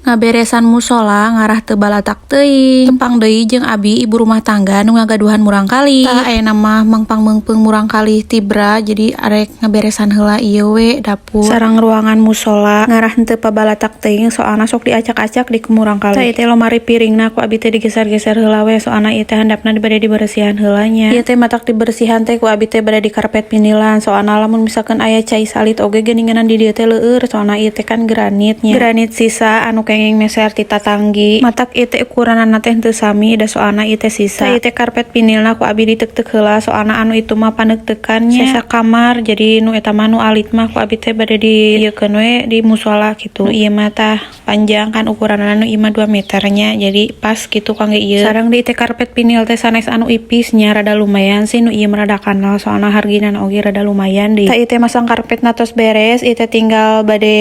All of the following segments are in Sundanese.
Ngaberesan musola ngarah teu balatak teuing. Tepang deui jeung abi, ibu rumah tangga nu ngagaduhan murangkalih. Tah, ayeuna mah mangpang meungpeung murangkalih tibra, jadi arek ngaberesan heula ieu we dapur sareng ruangan musola ngarah henteu pabalatak teuing, soalna sok diacak-acak di ku murangkalih. Tah, ieu teh lomari piringna ku abi teh digeser-geser heula we, soalna ieu teh handapna bade diberesihan heula nya. Ieu teh matak diberesihan teh ku abi teh bade di karpet vinilan, soalna lamun misalkan aya cai salit oge geuninganan di dieu teh leueur, soalna ieu teh kan granitnya, granit sisa anu kenging meser ti tatanggi. Matak ieu teh ukuranana teh henteu sami da soalna ieu teh sisa. Tah, ieu teh karpet vinilna ku abi diteuk-teuk heula, soalna anu itu mah paneuk-teukan nya sesa kamar, jadi nu eta mah nu alit mah ku abi teh bade diieukeun we di musola gitu. Nu ieu mah tah panjang kan ukuranana, nu ieu mah 2 meter nya, jadi pas gitu kangge ieu. Sareng di teh karpet vinil teh sanes anu ipis nya, rada lumayan sih. Nu ieu mah rada kanal, soalna hargina oge rada lumayan deui. Tah, ieu teh masang karpetna tos beres, ieu teh tinggal bade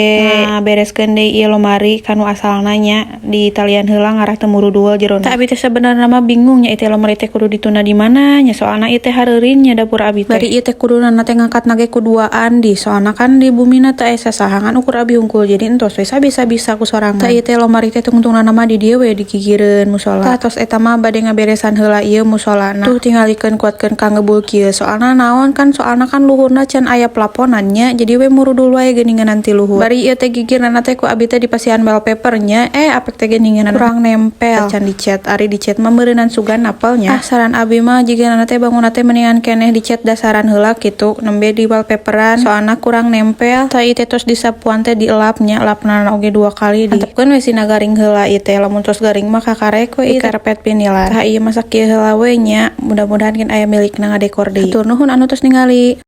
bereskeun deui ieu lomari kanu asalna nya, di talian heula ngarah teu murudul jerona. Tah, abi teh sebenarnya mah bingung nya, ieu teh lomari teh kudu ditunda di mana nya, soalna ieu teh hareureun nya dapur abi teh. Bari ieu teh kuduna teh ngangkatna ge ku duaan di, soalna kan di bumina teh aya sasahangan ukur abi hungkul, jadi entos we sabisa-bisa ku sorangan. Tah, ieu teh lomari teh tungtungna mah di dieu we, di gigireun musola. Tah, tos eta mah bade ngaberesan heula ieu musolana. Tuh, tingalikeun kuatkeun ka ngebul kieu, soalna naon kan, soalna kan luhurna can aya plaponan nya, jadi we murudul wae geuningan ti luhur. Bari ieu teh gigirna teh ku abi teh dipasihan wallpaper nya, eh, apek teh geuningan kurang nempel, can dicet. Ari dicet mah meureunan sugan napelnya. Ah, saran abi mah jigana teh bangunna teh mendingan keneh dicet dasaran heula kitu, nembe di wallpaperan, soalna kurang nempel. Tah, ieu teh tos disapuan teh dielap nya, elapna oge dua kali, diantepkeun we sina garing heula ieu teh. Lamun tos garing mah kakarek we ieu karpet vinilan. Tah, ieu masak kieu heula we nya, mudah-mudahan kin aya milikna ngadekor deui. Hatur nuhun anu tos ningali.